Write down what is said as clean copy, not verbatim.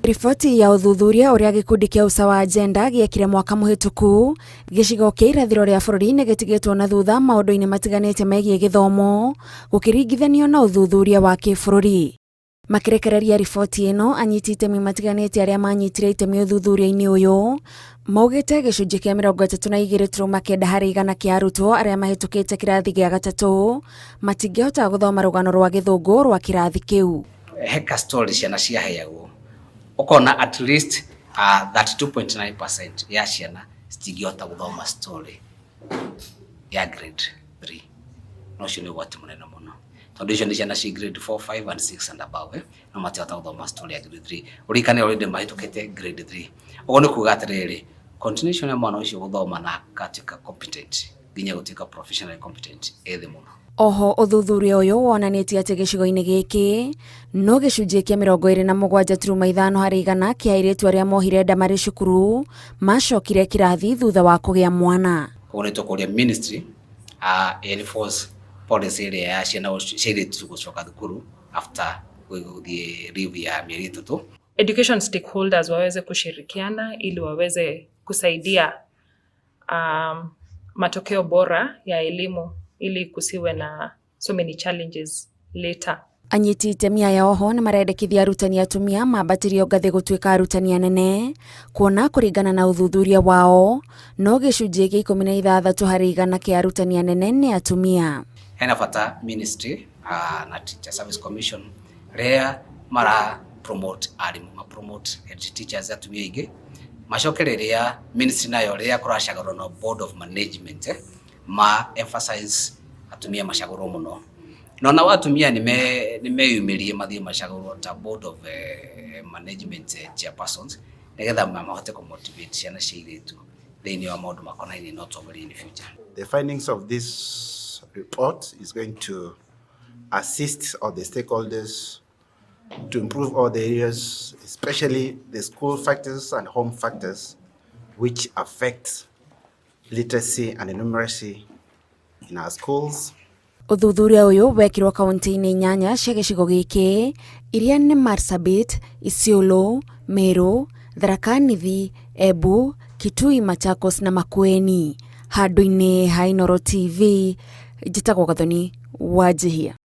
Riboti ya ũthuthuria ũrĩa gĩkundi kĩa Usawa Agenda gĩekire mwaka mũhĩtũku, gĩcigo kĩa irathĩro rĩa bũrũri nĩ gĩtigĩtwo na thutha maũndũ-inĩ matiganĩte megiĩ gĩthomo gũkĩringithanio na ũthuthuria wa kĩbũrũri. Makĩrekereria riboti ĩno, anyiti itemi matiganĩte arĩa manyitire itemi ũthuthuria-inĩ ũyũ maugĩte gĩcunjĩ kĩa 32.9 harĩ igana kĩa arutwo arĩa mahĩtũkĩte kĩrathi gĩa gatatũ matingĩhota gũthoma rũgano rwa Gĩthũngũ rwa kĩrathi kĩu. He ka story ciana ciaheagwo ũkona at least 32.9% ya ciana citingĩhota gũthoma story ya grade 3. Na ũcio nĩ ũgwati mũnene mũno tondũ icio nĩ ciana ci grade 4, 5 and 6 and above, no matihota gũthoma story ya grade 3. Ũririkane already mahĩtũkĩte grade 3. Ũguo nĩ kuga atĩrĩrĩ, continuation ya mwana ũcio gũthoma na agatuĩka competent nginya gũtuĩka professionally competent ĩ thĩ mũno. Oho ũthuthuria ũyũ wonanĩtie atĩ gĩcigo-inĩ gĩkĩ no gĩcunjĩ kĩa 27.5 harĩ igana kĩa airĩtu arĩa mohire nda marĩ cukuru macokire kĩrathi thutha wa kũgĩa mwana. Koguo nĩ tũkũria ministry enforce policy ĩrĩa ya ciana cia airĩtu gũcoka thukuru after gũthiĩ leave ya mĩeri 3. Education stakeholders waweze kushirikiana ili waweze kusaidia matokeo bora ya elimu ili kusiwe na so many challenges later. Anyiti itemi aya oho nĩ marendekithia arutani atumia mambatĩrio ngathĩ gũtuĩka arutani anene kuona kũringana na ũthuthuria wao no gĩcunjĩ kĩa 16 harĩ igana kĩa arutani anene nĩ atumia. Hena bata ministry na Teacher Service Commission rĩrĩa mara promote arimũ, ma promote head teachers atumia aingĩ, macoke rĩrĩa ministry nayo rĩrĩa kũracagũrwo na board of management, ma emphasize atumia macagũrwo mũno. No nao atumia nĩ meyumĩrie mathiĩ macagũrwo ta board of management chairpersons nĩgetha mahote kũ motivate ciana cia airĩtu thĩinĩ wa maũndũ makonainie na ũtongoria in the future. The findings of this report is going to assist all the stakeholders to improve all the areas, especially the school factors and home factors, which affect literacy and numeracy in our schools. Ũthuthuria ũyũ wekirwo kaunti-inĩ 8 cia gĩcigo gĩkĩ iria nĩ Marsabit, Isiolo, Meru, Tharaka Nithi, Embu, Kitui, Machakos na Makueni. Handũ-inĩ ha Inooro TV, njĩtagwo Gathoni Wanjihia.